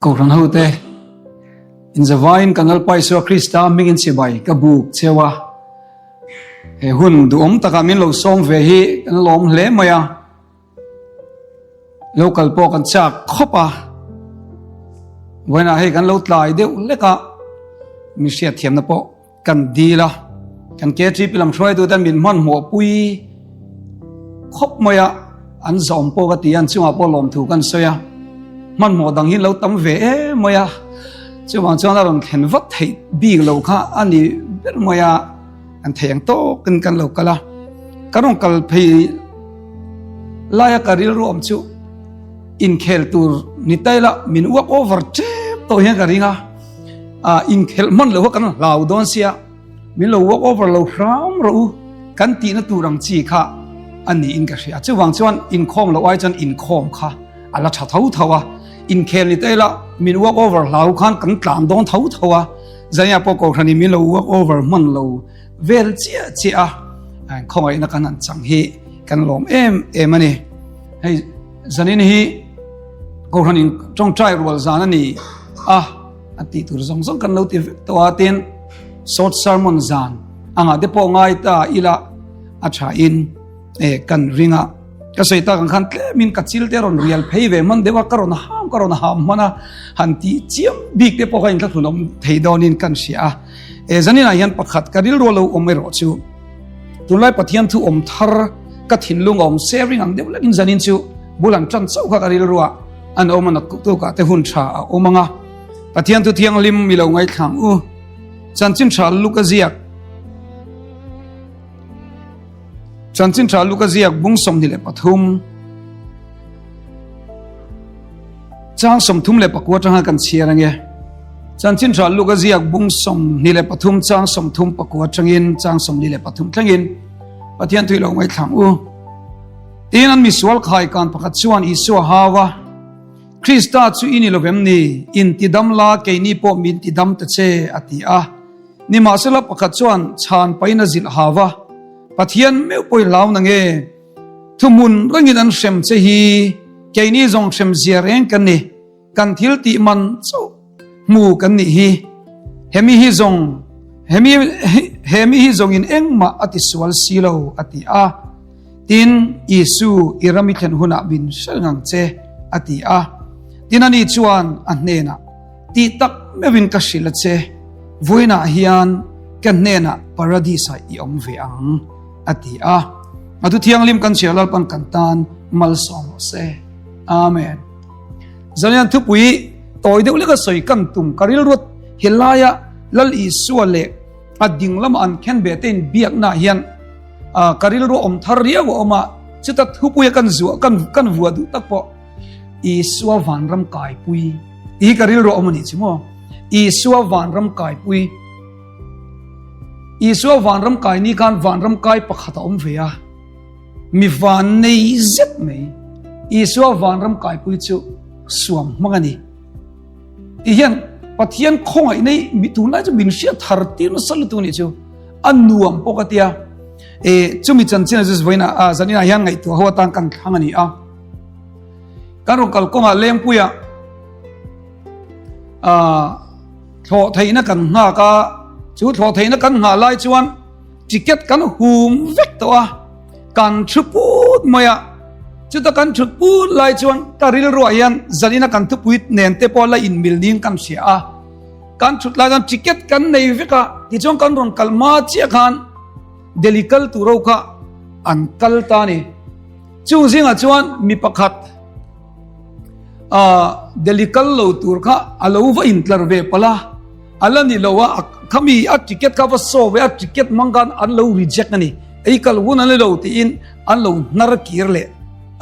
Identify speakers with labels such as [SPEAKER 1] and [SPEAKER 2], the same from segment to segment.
[SPEAKER 1] Kohhran hote, inzavaiin kan Lalpa Isua Krista hmingin chibai ka buk cheu a. He hun duhawm takah min lo sawm ve hi kan lawm hle mai a. Lo kal pawh kan chak khawp a. Vawiinah hei kan lo tlai deuh hlek a, mi hriatthiamna pawh Kan dil a, kan KTP lam hruaituten min hmanhmawh pui khawp mai a, an zawm pawh ka ti a, an chungah pawh lawmthu kan sawi a, hmanhmawh dang hi lo tam ve em mai a, chuvang chuan a rawn thlen vat theih bik lo kha a ni ber mai a, kan thei ang tawkin kan lo kal a, kan rawn kal phei laia ka rilru awm chu inkhel tur ni ta ila min uak over tep tawh hian ka ring a. Ah, inkhelh hman lo kha kan hlau dawn sia, min lo walk over lo hram rawh u kan tihna tur ang chi kha a niin ka hria. Chuvang chuan inkhawm loh ai chuan inkhawm kha a la tha tho tho a, inkhel ni ta ila min walk over hlau khan kan tlan dawn tho tho a, zania pawh kohhranin min lo walk over hman lo vel chiah chiah a, khawngaihna kan han chang hi kan lawm em em a ni. Hei zanin hi kohhranin tawngtai rual zan a ni a. A tih tur zawng zawng kan lo ti vek tawh a, tin short sermon zan angah te pawh ngai ta ila a tha in e kan ring a, ka sawi tak ang khan tlemin ka chil te rawn rial phei ve hman deuh a, ka rawn ham ka rawn ham hman a, han tih chiam bik te pawh kha inthlahrun awm thei dawnin kan hria a, e zaninah hian pakhat ka rilru lo awm erawh chu tunlai Pathian thu awm thar ka thinlung a awm sharing ang deuh lekin zanin chu bul an tan chauh kha ka rilru a. An awm a naktuk ah te hun tha a awm ang a, Pathian thu thianghlim mi lo ngaithlang u. Chanchin tha luk a ziak. Chanchin tha luk a ziak bung 23. Chang 34 atanga kan chhiar ange. Chanchin tha luk a ziak bung 23 chang 34 atangin chang 23 thlengin Pathian thu i lo ngaithlang u. Tin, an misual khaikan pakhat chuan Isua hau a, Krista chu i ni lo vem ni? Intidam la, keini pawh min tidam ta che, a ti a. Nimahsela pakhat chuan chhan pahin a zilh hau a, Pathian meuh pawh i hlau na nge? Thuhmun rengin an hrem che hi, keini zawng hrem zia reng kan ni. Kan thil tih man chauh hmu kan nih hi. Hemi hi zawng hemi hemi hi zawngin engmah a ti sual si lo a ti a. Tin, Isu i ram i thlen hunah min hrel ngang che a ti a. Tin ani chuan a hnenah, Tih tak meuhin ka hrilh a che, vawiinah hian ka hnenah Paradis-ah i awm ve ang a ti a. A thu thianghlim kan chhiar Lalpan kan tan malsawm rawh se. Amen. Zanian thupui tawi deuh leka sawi kan tum ka rilruat helaia Lal Isua leh a ding lama an khen ve te in biakna hian ka rilru awm thar riau a awm a, chuta thupuia kan zuah kan kan vuah duh tak pawh Isua vanram kaipui tih hi ka rilru awm a nih chu maw. Isua vanram kaipui Isua vanram kai ni khan vanram kai pakhat a awm ve a. Mi van nei zet mai Isua vanram kaipui chu suam hmang a ni. Ti hian Pathian khawngaih nei mi tunlai chu min hriat thar tir nasa lutuk nih chu a nuam pawh ka tia. E chumi chanchin a chu vawiin a zaninah hian ngaihtuah ho atan kan thlang a ni a. Kan rawn kal kawngah Lengpuia a thlawh theihna kan nghak a, chu thlawh theihna kan nghah lai chuan Ticket kan hum vek tawh a, kan thu put mai a, chuta kan thut put lai chuan ka rilruah hian zanina kan thupui nen te pawh la inmil niin kan hria a, kan thut lai chuan ticket kan nei vek a, tichuan kan rawn kal hma chiah khan Delhi kal tur ho kha an kal ta a ni. Chung zingah chuan mi pakhat ah Delhi kal lo tur kha a lo va intlar ve palh a, A la ni lo a, khami a ticket kha va saw ve a, ticket hmang khan an lo reject a ni, ei kal hun an ni lo tiin an lo hnar kir leh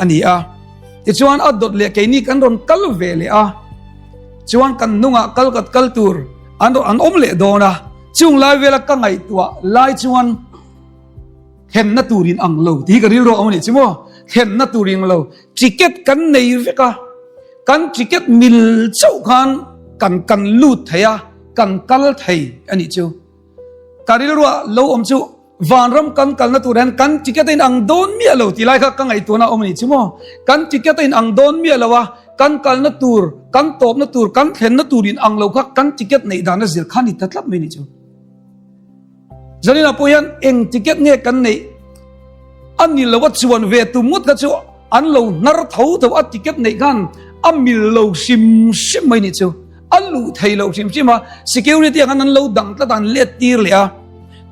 [SPEAKER 1] a ni a. Tichuan a dawt leh keini kan rawn kal ve leh a, chuan kan hnungah kal kat kal tur an rawn an awm leh dawn a, chung lai vela ka ngaihtuah lai chuan thlenna tur in ang lo tih hi ka rilru a awm a nih chu maw, thlenna tur in ang lo, ticket kan nei vek a. Kan ticket mil chauh khan kan kan lut thei a, kan kal thei a nih chu. Ka rilruah lo awm chu vanram kan kalna tur hian kan ticket a inang dawn miah lo tih lai kha ka ngaihtuahna a awm a nih chu maw. Kan ticket a inang dawn miah lo a, kan kalna tur kan tawpna tur, kan thlenna tur in ang lo kha kan ticket neih dan a zir kha ni ta tlat mai ni chu. Zaninah pawh hian eng ticket nge kan neih a ni lo a chuan ve tum ngawt kha chu an lo hnar tho tho a ticket neih khan a mil lo hrim hrim mai ni chu. A luh thei lo hrim hrim a, security ang khan an lo dang tlat a, an let tir leh a.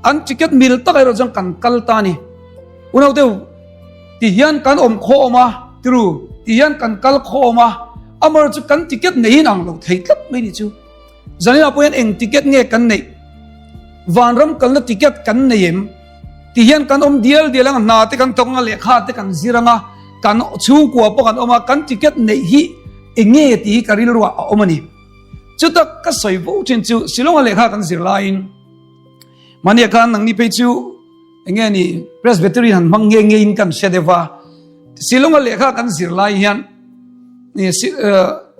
[SPEAKER 1] An ticket mil tak erawh chuan kan kal ta a ni. Unau deuh ti hian kan awm khawm a, tiru ti hian kan kal khawm a, amaherawh chu kan ticket neihin ang lo thei tlat mai ni chu. Zaninah pawh hian eng ticket nge kan neih? Vanram kalna ticket kan nei em? Ti hian kan awm dial dial ang a, hna te kan thawk ang a, lehkha te kan zir ang a, kan chhungkua pawh kan awm a, kan ticket neih hi eng nge tih hi ka rilruah a awm a ni. Chutak ka sawi vo thin chu Shillong-a lehkha kan zir laiin mahnia khan nangni phei chu Enge ni Presbyterian han hmang nge nge in kan hre deuh va. Shillong-a lehkha kan zir lai hian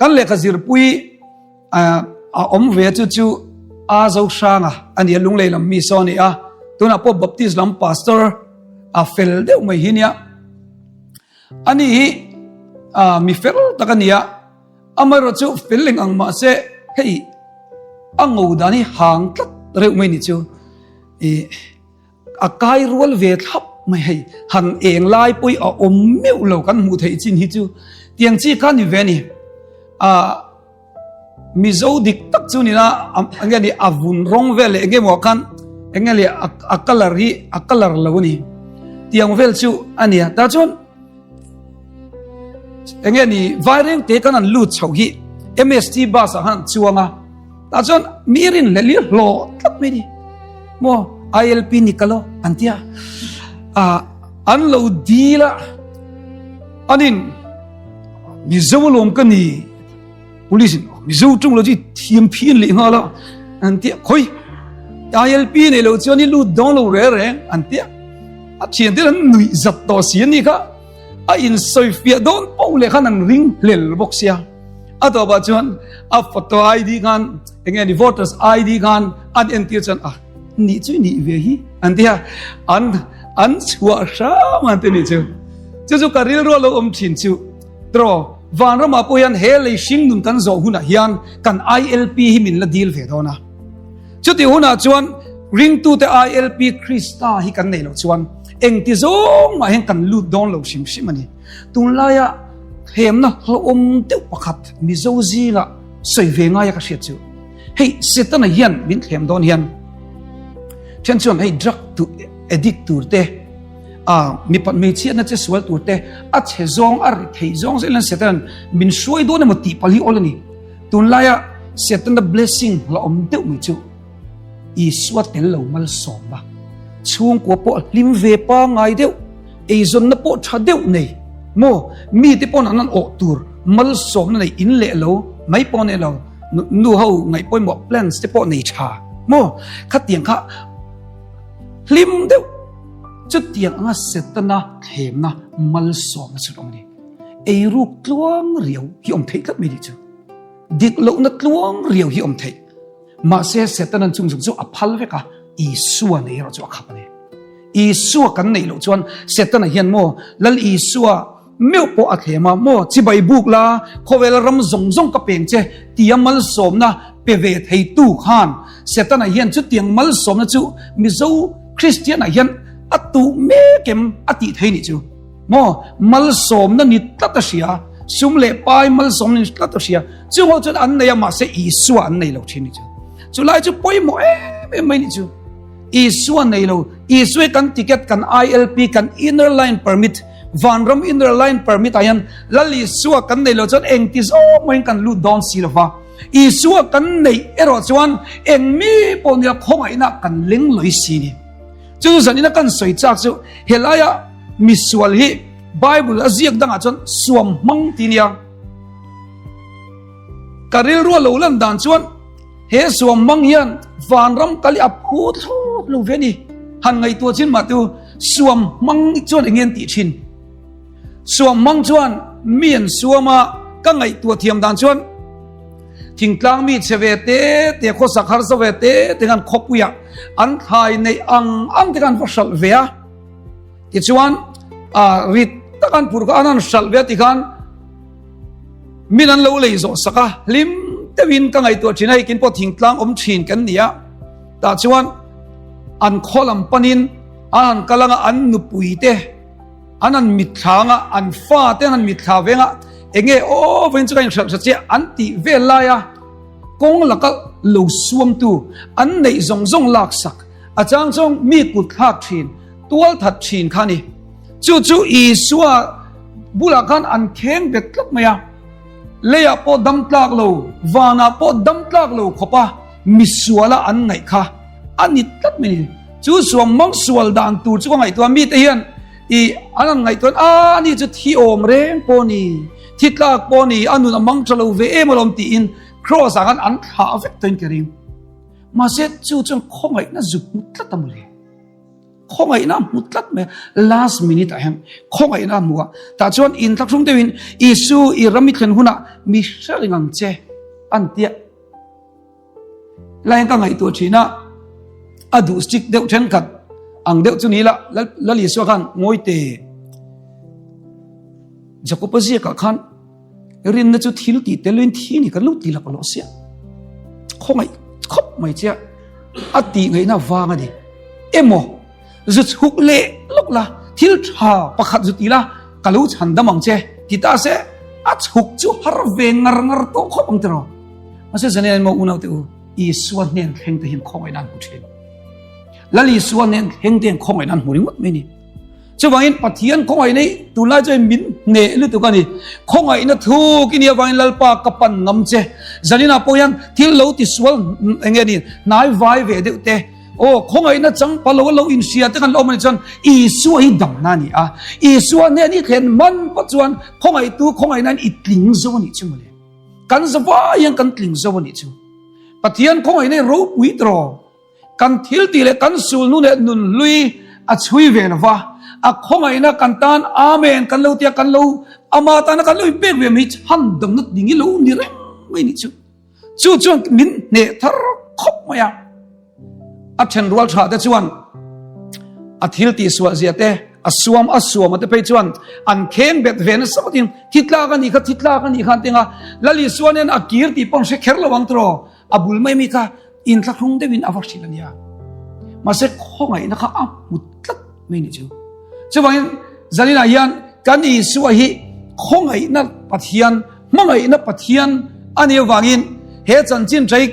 [SPEAKER 1] kan lehkha zirpui a awm ve chu chu A Zo Hranga a ni a, Lunglei lam mi saw a ni a. Tunah pawh Baptist lam pastor a fel deuh mai hi nia. Ani hi mi fel tak a ni a. Amaherawh chu fel eng ang mahse hei a ngo dan hi hang tlat reuh mai ni chu. A kai rual ve thlap mai hei, han eng lai pawh a awm meuh lo kan hmuh theih chin hi chu tiang chi kha ni ve a ni. A Mizo dik tak chu nina enge ni a vun rawng vel leh enge maw khan enge leh a colour hi a colour lo a ni. Tiang vel chu a nia. Tah chuan enge ni vaireng te kan an lut chhoh hi MST bus ah khan an chuang a. Tah chuan mi rin leh lir hlawh tlat mai ni. Maw ILP ni kalo an tia. Ah an lo dil a anin Mizo alawm ka ni. Police in Mizo tung lo chi thiam phian leh nghal a an tia khawi ILP nei lo chuan i lut dawn lo re reng an tia. A thian te an nuih zat tawh si an ni kha. A insawi fiah dawn poh leh khan an ring hlel bawk sia. A tawpah chuan a photo ID khan eng nge ni voters ID khan an entir chuan a nih chu nih ve hi an ti a an an chhuah hram an ti nih chu chu chu ka rilru lo awm thin chu tro vanramah pawh hian he lei hring nun kan zawh hunah hian kan ILP hi min la dil ve dawn a chuti hunah chuan ringtute ILP Krista hi kan nei lo chuan engti zawng mah hian kan lut dawn lo hrim hrim a ni Tunlaia thlemna hlauhawm deuh pakhat Mizo zinga sawi ve ngaia ka hriat chu hei Setana hian min thlem dawn hian then chuan hei drug tu addict tur te a mipat hmeichhiatna che sual tur te a chhe zawng a ri thei zawng zel hian Setanan min hruai dawn emaw tih palh hi awl a ni. Tunlaia Setana blessing hlauhawm deuh mai chu Isua tel lo malsawmna, chhungkua pawh hlim ve pangngai deuh, eizawnna pawh tha deuh nei maw, mite pawn an an awh tur malsawmna nei in leh lo mai pawh nei lo, nu ho ngaih pawimawh plans te pawh nei tha maw, khatiang kha hlim deuh chutiang anga Setana thlemna malsawmna chu awm a ni. Eiruk tluang riau hi awm theih tlat mai ni chu. Dik lohna tluang riau hi awm theih. Mahse, Setanan chung zawng chu a phal vek a, Isua nei erawh chu a khap a ni. Isua kan neih loh chuan Setana hian maw Lal Isua meuh pawh a thlem a, maw chibai buk la, khawvela ram zawng zawng ka peng che tia malsawmna pe ve theitu khan Setana hian chutiang malsawmna chu Mizo Kristianah hian a tuh mek em a tih thei nih chu. Maw malsawmna ni tlat a hria, sum leh pai malsawmna ni tlat a hria. Chung ho chuan an nei a, mahse Isua an nei lo thin ni chu. Chu lai chu pawimawh em em mai ni chu. Isua nei lo, Isua kan ticket, kan ILP, kan inner line permit, vanram inner line permit ah hian Lal Isua kan nei lo chuan engti zawng maiin kan lut dawn si lova. Isua kan neih erawh chuan eng mi pawh nia khawngaihna kan leng lawih si ni. Chu zanina kan sawi chak chu helaia misual hi Bible a ziak dangah chuan suam hmang ti nia. Ka rilru a lo lan dan chuan he suam hmang hian vanram kal hi a phu thlawt lo ve ni. Han ngaihtuah chin mah tu suam hmang chuan eng nge an tih thin. Suam hmang chuan mi an suam a, ka ngaihtuah thiam dan chuan thingtlang mi chhe ve te te khawsak harsa ve te te khan khawpuiah an thlai neih ang ang te khan va hralh ve a. Tichuan rit tak an phur kha an han hralh ve a tikhan. Min an lo lei zawh sak a, hlim deuhin ka ngaihtuah thin a, hei kin pawh thingtlang awm thin kan ni a, tah chuan an khaw lam panin an han kal anga an nupui te an han mitthla anga an fa te an han mitthla veng a, enge aw vawiin chu ka inhralh hra chiah an tih vel lai a, kawng laka lo suamtu an neih zawng zawng lak sak a chang chuan mi kut thlak thin tual that thin kha a ni. Chu chu Isua bulah khan an kheng bet tlat mai a, leiah pawh dam tlak lo, vanah pawh dam tlak lo khawpa misuala an ngaih kha a ni tlat mai a ni. Chu suam mang sual dan tur chu ka ngaihtuah mite hian i an han ngaihtuah a ani chu thi awm reng pawh ni, thi tlak pawh ni, a nun a mang tha lo ve em alawm tiin Kraws ah khan an thlah vek tawhin ka ring. Mahse chu chuan khawngaihna zuk hmu tlat a mawle. Khawngaihna a hmu tlat mai a, last minute ah hian khawngaihna a hmu a, tah chuan inthlahrung deuhin Isu i ram i thlen hunah mi hre reng ang che an tia. Lai hian ka ngaihtuah thin a, a duh strict deuh thenkhat ang deuh chu ni la, Lal Isua khan ngawi te Jakoba ziakah khan Rinna chu thil tih tel in thi ni kan lo ti lak lo sia. Khawngaih khawp mai chia a tih ngaihna vang a ni. Emaw zu chhuk leh lawk la thil tha pakhat zu ti la ka lo chhan dam ang che ti ta se a chhuk chu har ve ngar ngar tawh khawp ang tiraw. Mahse zanin emaw unau te u Isua hnen thleng te hian khawngaihna an hmu thin. Lal Isua hnen thleng te hian khawngaihna an hmu ringawt mai ni. Chuvangin Pathian khawngaihna hi tunlai chuan min hneh lutuk a ni. Khawngaihna thuk i nih avangin Lalpa ka pan ngam che. Zaninah pawh hian thil lo tisual eng nge ni hnai vai ve deuh te. Aw khawngaihna chang pa lo a lo inhria te kan lo awm a nih chuan Isua hi damna a ni a. Isua hnen i thlen man pawh chuan khawngaihtu khawngaihnain i tling zo a nih chu mawle. Kan zavai hian kan tling zo a nih chu. Pathian khawngaihna hi ropui tawh. Kan thil tih leh kan sulnu leh nun hlui a chhui ve lo va, a khawngaihna kan tan Amen kan lo tia kan lo ama tana kan lo inpek ve mai chhan damna ding hi lo ni reng mai nih chu. Chu chuan min hneh thar khawp mai a. A then rual tha te chuan a thil tih sual zia te a suam a suam a te phei chuan an kheng bet ve nasa vatin thi tlak a nih kha thi tlak a nih kha an ti ang a. Lal Isua nen a kir tih pawh an hre kher lo ang tiraw a bul mai mai kha Inthlahrung deuhin a va hrilh a nia. Mahse khawngaihna kha a hmu tlat mai ni chu. Chuvangin zaninah hian kan Isua hi khawngaihna Pathian, hmangaihna Pathian a nih avangin he chanchin ṭai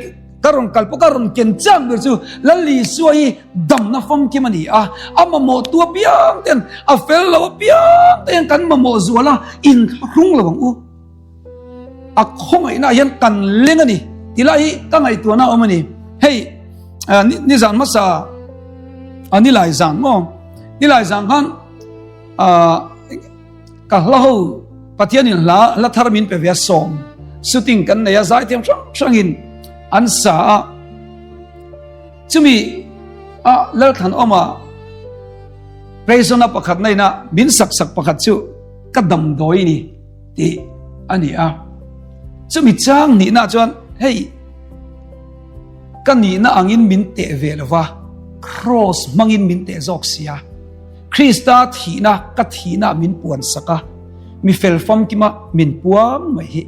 [SPEAKER 1] ka rawn kal pawh ka rawn ken chak ber chu Lal Isua hi damna famkim a ni a. A mamawhtu apiang ten, a fel lo apiang te hian kan mamawh zual a, inthlahrung lo ang u. A khawngaihna hian kan leng a ni tilai hi ka ngaihtuahna awm a ni hei ni zan hmasa a ni lai zan maw ni lai zan khan ka hla ho Pathianin hla hla thar min pe ve a sawm shooting kan nei a zaithiam hrang hrangin an sa a chumi a Lalthlan awma Praise-na pakhat naina min sak sak pakhat chu ka damdawi ni tih a ni a. Chumi chang nihna chuan hei ka nihna angin min teh ve lo va, kraws hmangin min teh zawk si a. Krista thihna ka thihna min puan sak a, mi fel famkima min puang mai hi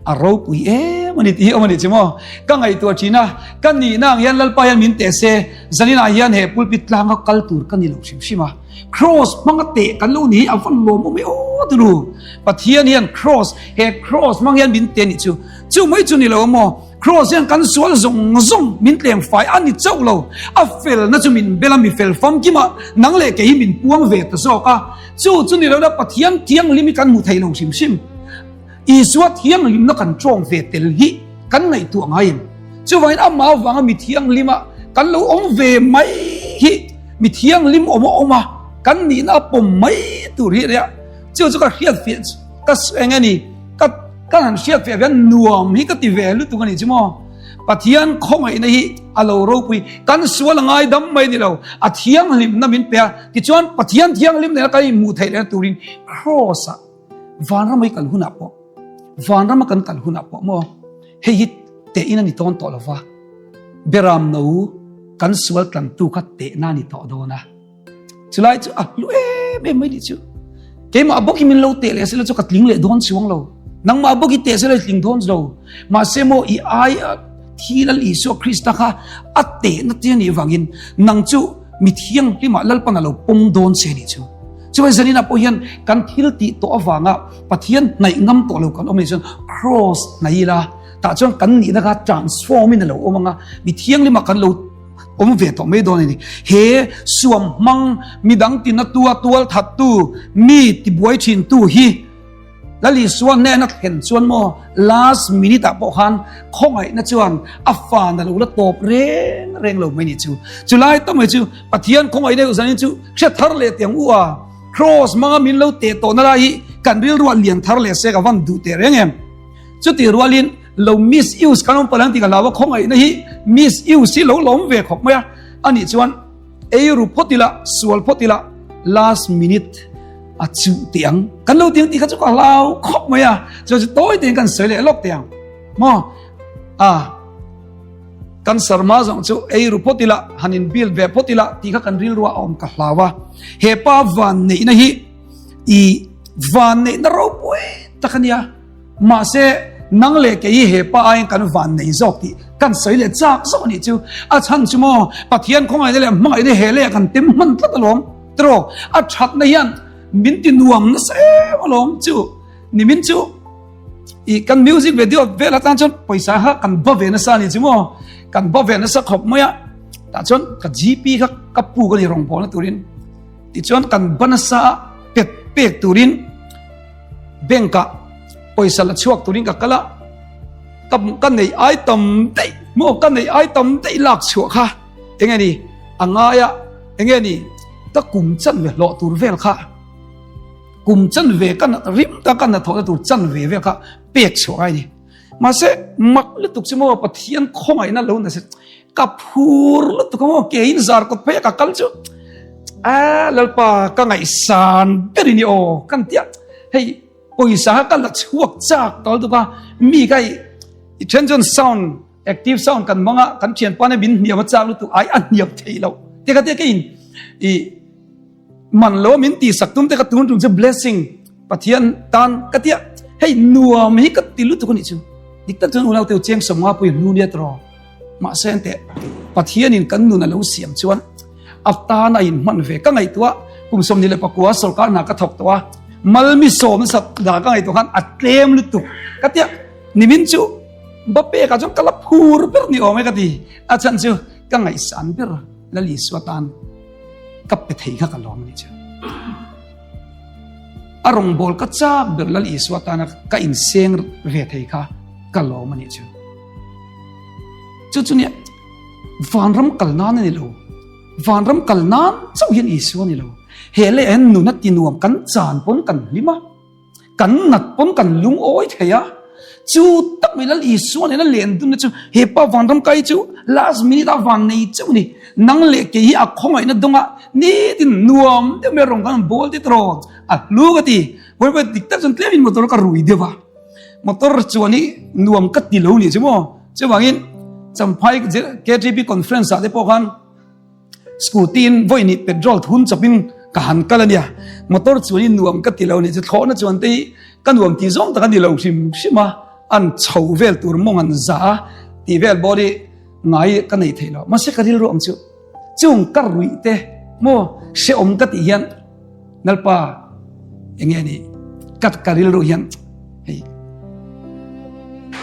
[SPEAKER 1] a ropui em a ni tih hi awm a ni chu maw. Ka ngaihtuah thin a, ka nihna ang hian Lalpa hian min teh se, zaninah hian he pulpit tlanga kal tur ka ni lo hrim hrim a. Cross hmanga teh kan lo ni hi a van lawm awm e aw tunu. Pathian hian cross, he cross hmang hian min teh nih chu. Chu mai chu ni lo maw? Cross hian kan sual zawng zawng min tleng fai a ni chauh lo. A felna chu min bel a, mi fel famkima nang leh kei hi min puang ve ta zawk a. Chu chu ni lo na Pathian thianghlim hi kan hmu thei lo hrim hrim. Isua thianghlimna kan tawng ve tel hi kan ngaihtuah ngai em? Chuvangin amah avanga mi thianghlima kan lo awm ve mai hi mi thianghlim awm a awm a, kan nihna a pawm mai tur hi a nia. Chu chu ka hriat fiah ka eng a ni ka ka han hriat fiah hian nuam hi ka ti ve lutuk a ni chu maw. Pathian khawngaihna hi a lo ropui kan sual a ngai dam mai ni lo a thianghlimna min pe a tichuan Pathian thianghlim nena kan inhmuh theih lehna turin kraws ah Vanram i kal hunah pawh, vanrama kan kal hunah pawh maw, hei hi teh in a ni tawn tawh lova, Beram no kan sual tlantu kha tehna a ni tawh dawn a. Chulai chu a hlu em em mai nih chu. Keimah bawk hi min lo teh leh sela chu ka tling leh dawn chuang lo. Nangmah bawk i teh sela i tling dawn lo. Mahse maw i ai thi Lal Isua Krista kha a tehna te anih vangin nang chu mi thianghlimah Lalpan a lo pawm dawn che anih chu. Chuvai zaninah pawh hian kan thil tih tawh avanga Pathian hnaih ngam tawh lo kan awm anih chuan Cross hnaih ila tah chuan kan nihna kha transform in a lo awm anga mi thianghlimah kan lo awm ve tawh mai dawn a ni. He suam hmang midang tina tua tual thattu mi tibuai thintu hi Lal Isua hnena thlen chuan maw last minute ah pawh khan khawngaihna chuan a fan a lo la tawp reng reng lo mai ni chu. Chulai tak mai chu Pathian khawngaihna deuh zanin chu hre thar leh tiang u a, Cross hmanga min lo teh tawhna lai hi kan rilruah lian thar leh se ka van duh teh reng em. Chuti rualin lo misuse kan awm palh ang tih ka hlau a, khawngaihna hi misuse hi lo lawm ve khawp mai a, anih chuan ei ru phawt ila, sual phawt ila last minute a chuh teh ang. Kan lo ti ang tih kha chu ka hlau khawp mai a, chuan chu tawi tein kan sawi leh lawk teh ang maw? A kan sarma zawng chu ei ru phawt ila, han in build ve phawt ila tih kha kan rilru a awm ka hlau a. He pa van neihna hi i van neihna ropui tak a nia. Mahse, nang leh kei hi he pa aiin kan van nei zawk tih kan sawi leh chak zawk a nih chu. A chhan chu maw, Pathian khawngaihna leh hmangaihna he leh kan tem hman tlat alawm. Tiraw, a thatna hian min ti nuam nasa em alawm chu. Nimin chu i kan music video vel atan chuan pawisa kha kan ba ve nasa a nih chu maw. Kan ba ve nasa khawp mai a. Tah chuan ka GP kha ka puk a ni rawngbawlna turin. Tichuan kan ba nasa a pet pek turin. Bank ah pawisa la chhuak turin ka kal a, ka ka neih ai tam daih maw ka neih ai tam daih lak chhuah kha eng nge ni a ngai a eng nge ni ka kum chan ve hlawh tur vel kha kum chan ve ka rim ta ka hnathawhna tur chan ve vel kha pek chhuah ngai ni mahse mak lutuk chu maw Pathian khawngaihna lo nasa Ka phur lutuk a maw ke in zar kawt phei a ka kal chu a lalpa ka ngaihsan ber i ni aw kan tia hei pawisa kha ka la chhuak chak tawh lutuk a mi kha i then chuan sound active sound kan hmang a kan thianpa nen min hniam a chak lutuk ai a hniam thei loh te kha tia ka in i Man lo min tih sak tum te ka tun tum chu blessing Pathian tan ka tia hei nuam hi ka ti lutuk anih chu dik tak chuan unau teu cheng sawmnga pui hnu nia tawh mahse an teh Pathian in kan nun a lo siam chuan a tan a in hman ve ka ngaihtuah kum 24 sorkar hna ka thawk tawh a malmi sawm sak da ka ngaihtuah khan a tlem lutuk ka tia nimin chu ba pek ah chuan ka la phur ber ni awm e ka ti a chhan chu ka ngaihsan ber Lal Isua tan ka pe thei kha ka lawm a ni chu. A rawngbâwl ka châk ber Lal Isua tana ka inseng ve thei kha ka lawm a ni chu. Chu chu nia vanram kal nan a ni lo. Vanram kal nan chauh hian Isua a ni lo. He leh hian nuna tinuam kan chan pawn kan hlim a. Kan nat pawn kan lungawi thei a, chu tak mai Lal Isua nena len dunna chu he pa vanram kai chu last minute a van nei chauh a ni. Nang leh kei hi a khawngaihna dawnga nitin nuam deuh mai rawng kan bawl te tawh a hlu ka ti. Vawi vawi dik tak chuan tlemin motor ka rui deuh a, motor chuan hi nuam ka ti lo nih chu maw. Chuvangin Champhai KTP conference ah te pawh khan Scooty in vawi nih petrol thun chawpin ka han kal a nia. Motor chuan in nuam ka ti lo nih chu thlawhna chuan te hi ka nuam tih zawng tak a ni lo hrim hrim a, an chho vel tur mawng an za a tih vel bawr hi ngai ka nei thei lo. Mahse ka rilru ang chu chung ka ruih te maw hrehawm ka tih hian Lalpa eng nge ni ka ka rilru hian hei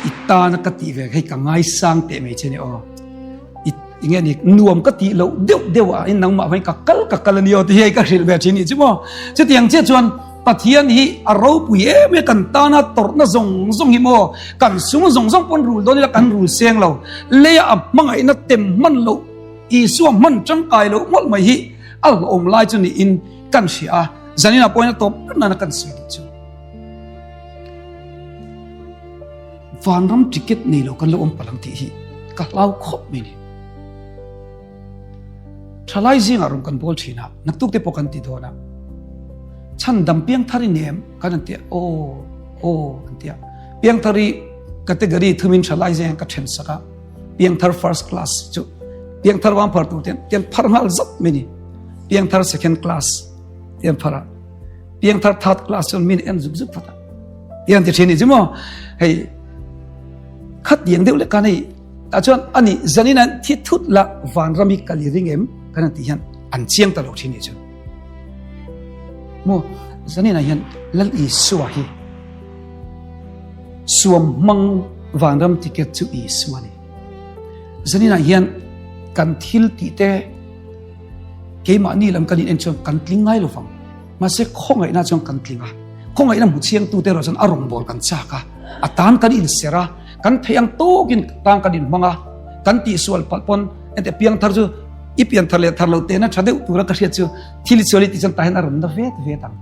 [SPEAKER 1] i tana ka tih ve hei ka ngaisang teh mai che ni aw i eng nge ni nuam ka tih loh deuh deuh ah in nangmah vangin ka kal ka kal a ni aw ti hei ka hrilh ve thin nih chu maw chutiang chiah chuan Pathian hi a ropui em em kan tana tawrhna zawng zawng hi maw kan sum zawng zawng pawn rul dawn ila kan rul seng lo leia a hmangaihna tem hman loh Isua hman tangkai loh mawlh mai hi A hlawm lai chu niin kan hria a, zaninah pawhin a tawp ber nana kan sawi duh chu. Vanram ticket nei lo kan lo awm palh ang tih hi ka hlau khawp mai ni. Thalai zingah rawn kan bawl thin a, naktuk te pawh kan ti dawn a. Chhandam piangthar i nem kan an ti a, aw aw an ti a. Piangthar i category thumin thalai zingah ka then sak a. Piangthar first class chu piangthar wang phar tur ten ten phar ngal zat mai ni piangthar second class ten phara piangthar third class chuan min en zuk zuk phata. Tiang ti thin ni chu maw? Hei khat tiang deuh lek khan hei tah chuan ani zanin an thi thut la vanram hi kal i ring em kan han tih hian an chiang ta lo thin ni chu. Maw zanin ah hian Lal Isua hi suam hmang vanram ticket chu Isua ni. Zanin ah hian kan thil tih te keimahni lam kan in en chuan kan tling ngai lo vang. Mahse khawngaihna chuan kan tling a, khawngaihna hmu chiangtute erawh chuan a rawngbâwl kan châk a, a tân kan inserh a, kan theih ang tâwkin tân kan inhmang a, kan tihsual palh pawn heti piangthar chu i pianthar leh thar lo tehna ṭha deuh tura ka hriat chu thil i sual i tih chuan tah hian a rawn na vet vet ang.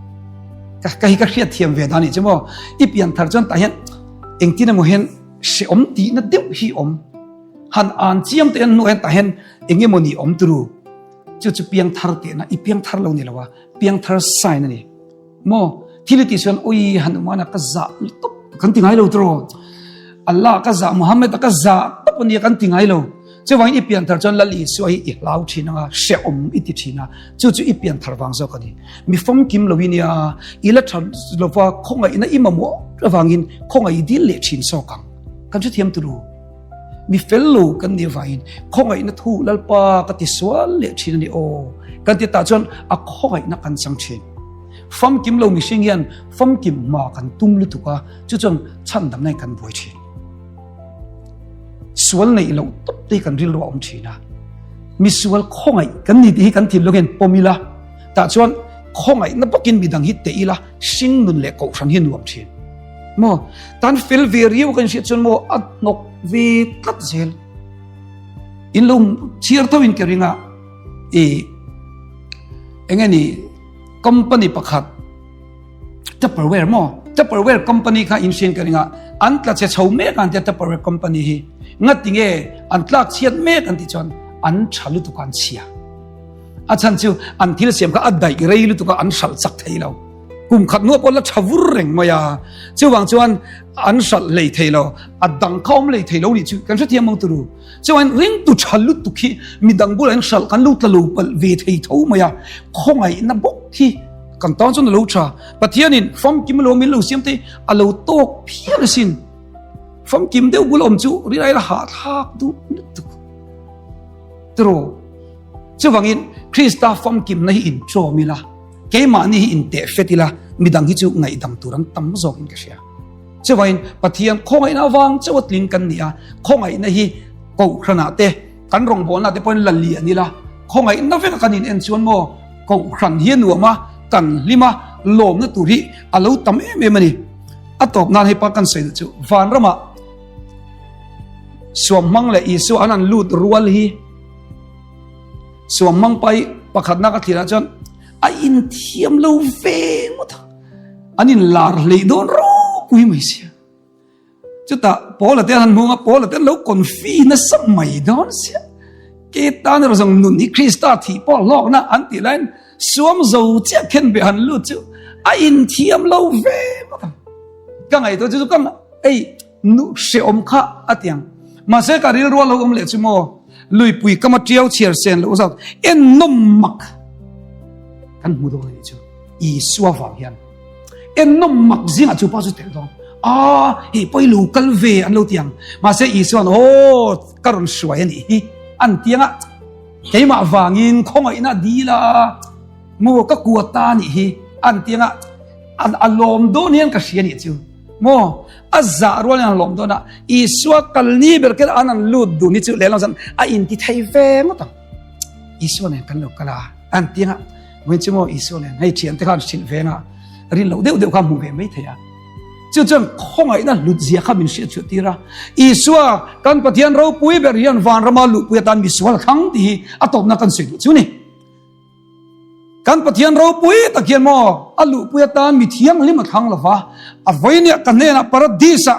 [SPEAKER 1] Ka ka hi ka hriat thiam ve dan nih chu maw, i pianthar chuan tah hian engtin emaw hian hrehawm tihna deuh hi awm, han ân chiang te hian hnuah hian tah hian eng emaw ni awm turu. Chu chu piangthar tehna, i piangthar lo ni lo a, piangthar sign a ni. Maw, thil i tih chuan ui Hanumana ka zah tawp kan ti ngai lo tiraw? Allah ka zah, Muhammad ka zah tawp a nia kan ti ngai lo. Chuvangin i pianthar chuan Lal Isua hi i hlau thin anga, hrehawm i ti thin a, chu chu i pianthar vang zawk a ni. Mi famkim lo i nia, i la tha lova khawngaihna i mamawh avangin khawngaih i dil leh thin zawk ang. Kan hrethiam turu. Mi fel lo kan nih avangin khawngaihna thu Lalpa ka ti sual leh thin a ni aw kan ti tah chuan a khawngaihna kan chang thin. Famkim lo mihring hian famkim hma kan tum lutuk a, chu chuan chhandamna in kan buai thin. Sual neih loh tawp te hi kan rilru a awm thin a. Mi sual khawngaih kan ni tih hi kan thinlung hian pawm ila, tah chuan khawngaihna bawkin midang hi teh ila hring nun leh kohhran hi nuam thin. Maw? Tan fel ve riau kan hriat chuan maw a hnawk ve tlat zel. In lo chhiar tho in ka ring a, i enge ni company pakhat Tupperware maw? Tupperware company kha in hrian ka ring a, an tla che chho mek an tia Tupperware company hi ngati nge an tlak chhiat mek an tih chuan an tha lutuk an chhia. A chhan chu an thil siam kha a daih rei lutuk a an hralh chak thei lo. Kum khat nuah pawh la tha vur reng mai a, chuvang chuan an hralh lei thei lo, a dang kha awm lei thei lo nih chu kan hrethiam mang turu. Chuvangin ringtu tha lutuk hi midang bulah hian hralh kan lo tla lo palh ve thei tho mai a, khawngaihna bawk hi kan tan chuan a lo tha. Pathianin famkim lo min lo siam te a lo tawk phian asin. Famkim deuh bula awm chu rilai la hahthlak duh lutuk. Tiraw? Chuvangin Krista famkimna hi inṭawm ila. Keimahni hi inteh fet ila, midang hi chu ngaihdam tur an tam zawkin ka hria. Chuvain Pathian khawngaihna avang chauha tling kan ni a, khawngaihna hi Kohhranah te, kan rawngbawlna te pawhin la lian ila, khawngaihna veka kan in en chuan maw Kohhran hi a nuam a, kan hlim a, lawmna tur hi a lo tam em em a ni. A tawp nan hei pa kan sawi duh chu vanramah suamhmang leh Isua an han lut rual hi, Suam mang pai pakhatna ka thlir ah chuan a inthiam lo ve ngawt a, an in lar hlei dawn ropui mai sia. Chutah Paula te an han hmung a, Paula te an lo confi nasa mai dawn sia. Ke tan erawh zawng nun hi Krista thih pawh hlawkna an tih laiin suam zo chiah khen beh han lut chu a inthiam lo ve ngawt a. Ka ngaihtuah chu chu ka ei Nu hreawm kha a ti ang. Mahse ka rilru a lo awm leh chu maw? Luipui kama tiau chhiar sen loh zat en nawm mak kan hmu dawn a nih chu. Isua vang hian en nawm mak zingah chu pa chu tel dawn. A hei pawh i lo kal ve an lo ti ang. Mahse Isua'n aw ka rawn hruai a nih hi an ti ang a. Keimah vangin khawngaihna dil a maw ka kua ta a nih hi an ti ang a. A lawm dawn hian ka hria a nih chu. Maw? A zah rual in an lawm dawn a, Isua kal ni ber kher an an lut dun hi chu lehlam zan a inti thei ve ngawt ang. Isua nen kan lo kal a, an ti anga, Vawiin chu maw Isua nen hei thiante khan hrilh ve anga, rin loh deuh deuh kha hmu ve mai thei a. Chu chuan khawngaihna hlut zia kha min hriat chhuah tir a, Isua kan Pathian ropui ber hian vanrama luhpui atan misual a thlang tih hi a tawpna kan sawi duh chu ni. Kan Pathian ropui tak hian maw a luhpui atan mi thianghlim a thlang lo va, a vawinia ka hnenah Paradis-ah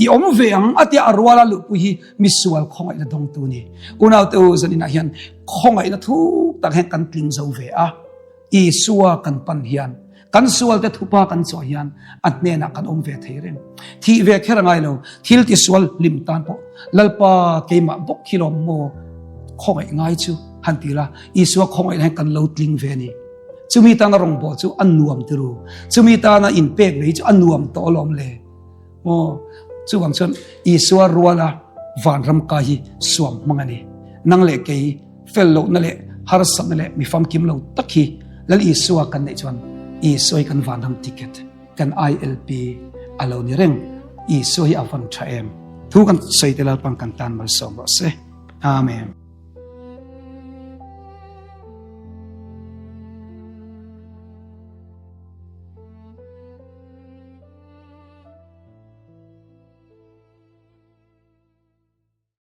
[SPEAKER 1] i awm ve ang a tia a ruala luhpui hi misual khawngaihna dawngtu a ni. Unaute u, zaninah hian khawngaihna thuk tak hian kan tling zo ve a, Isua kan pan hian, kan sualte thupa kan chawh hian a hnenah kan awm ve thei reng. Thih ve kher a ngai lo, thil tisual hlim tan pawh Lalpa keimah bawk hi lawm maw khawngaih ngai chu han ti la, Isua khawngaihna hian kan lo tling ve a ni. Chumi tana rawngbâwl chu a nuam tiru. Chumi tana inpek ve hi chu a nuam tawh alawm le. Maw? Chuvang chuan Isua ruala vanram kai hi suam hmang a ni. Nang leh kei fel lohna leh harsatna leh mi famkim lo tak hi Lal Isua kan neih chuan Isua hi kan vanram ticket, kan ILP a lo ni reng. Isua hi a van tha em? Thu kan sawi te Lalpan kan tan malsawm rawh se. Amen.